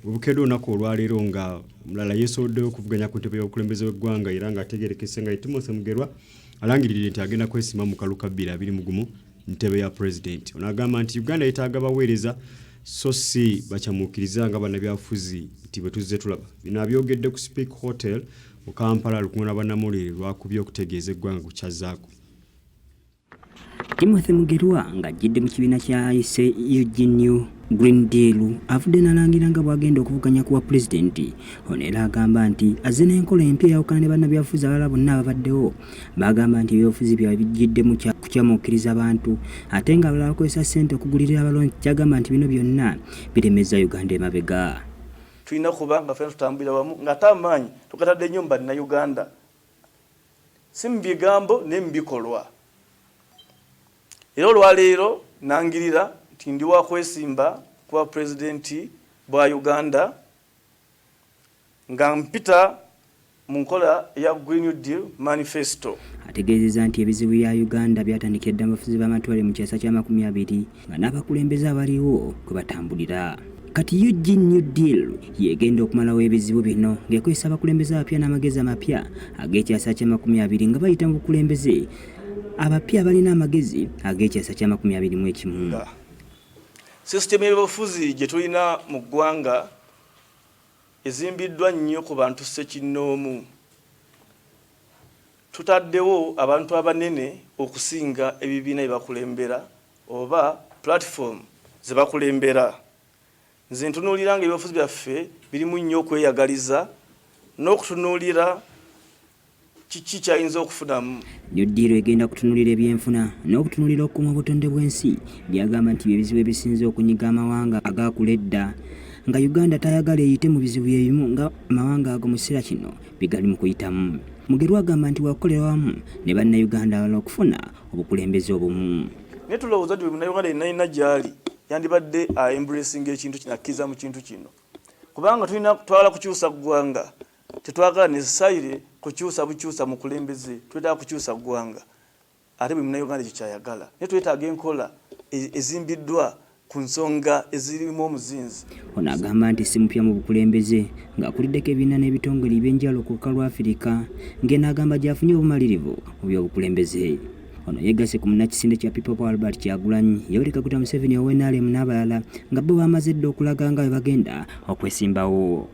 Webukedde olunaku olwaleero nga omulala yeesowoddeyo okuvuganya ku ntebe y'obukulembeze bw'eggwanga era ng'ategeerekese nga ye Timothy Mugerwa alangiridde nti agenda kwesimba mu kalulu ka 2021 ntebe ya pulezidenti. Ono agamba nti Uganda yeetaaga baweereza so si bakyamuukiriza nga bannabyabufuzi nti bwe tuzze tulaba. Bino abyogedde ku Speke Hotel mu Kampala lukuŋŋaana lwa bannamawulire lwakubye okutegeeza eggwanga ku kyazzaako. Timothy Mugerwa ng'ajjidde mu kibiina kya ayise UG New Green Deal avudde n'alangira nga bw'agenda okuvuganya ku bwa pulezidenti. Ono era agamba nti azze n'enkola empya eyawukana ne bannabyabufuzi abalala bonna ababaddewo. Bagamba nti ebyobufuzi byabwe bijjiddemu kukyamuukiriza bantu ate ng'abalala bakozesa ssente okugulirira abalonzi ky'agamba nti bino byonna biremezza Uganda emabega. Tulina kuba nga ffena tutambulira wamu ng'ate amaanyi tugatadde nnyo mu Bannayuganda si mu bigambo naye mu bikolwa. Era olwaleero nangirira nti ndi wa kwesimba ku bwa Pulezidenti bwa Uganda nga mpita mu nkola eya Green New Deal Manifesto. Ategeezezza nti ebizibu bya Uganda byatandikira dda mu bafuzi b'amatwale mu kyasa ky'amakumi abiri nga n'abakulembeze abaliwo kwe batambulira. Kati UG New Deal y'egenda okumalawo ebizibu bino ng'ekozesa abakulembeze abapya n'amagezi amapya ag'ekyasa ky'amakumi abiri nga bayita mu bukulembeze abapya abalina amagezi ag'ekyasa ky'amakumi abiri mu ekimu. Sisitemu y'ebyobufuzi gye tulina mu ggwanga ezimbiddwa nnyo ku bantu ssekinnoomu. Tutaddewo abantu abanene okusinga ebibiina bye bakulembera oba platform ze bakulembera. Nze ntunuulira ng'ebyobufuzi byaffe birimu nnyo okweyagaliza n'okutunuulira kiki ky'ayinza okufunamu. New Deal egenda kutunuulira ebyenfuna n'okutunuulira okukuuma obutonde bw'ensi by'agamba nti bye bizibu ebisinze okunyiga amawanga agaakula edda nga Uganda tayagala eyite mu bizibu bye bimu nga amawanga ago mu kiseera kino bye gali mu kuyitamu. Mugerwa agamba nti wakukolera wamu ne Bannayuganda abalala okufuna obukulembeze obumu. Naye tulowooza nti buli Munnayuganda yenna yenna gy'ali yandibadde a-embracinga ekintu kino, akkiriza mu kintu kino kubanga tulina twagala kukyusa ggwanga, tetwagala necessarily kukyusa bukyusa mukulembeze, twetaaga kukyusa ggwanga ate buli Munnayuganda ekyo ky'ayagala. Naye twetaaga enkola ezimbiddwa ku nsonga ezirimu omuzinzi. Ono agamba nti si mupya mu bukulembeze ng'akuliddeko ebibiina n'ebitongole eby'enjawulo ku lukalu lwa Afirika ng'eno agamba gy'afunye obumalirivu mu by'obukulembeze. Ono yeegasse ku munnakisinde kya People Power Albert Kyagulanyi, Yoweri Kaguta Museveni owa NRM n'abalala nga bo baamaze dda okulaga nga bwe bagenda okwesimbawo.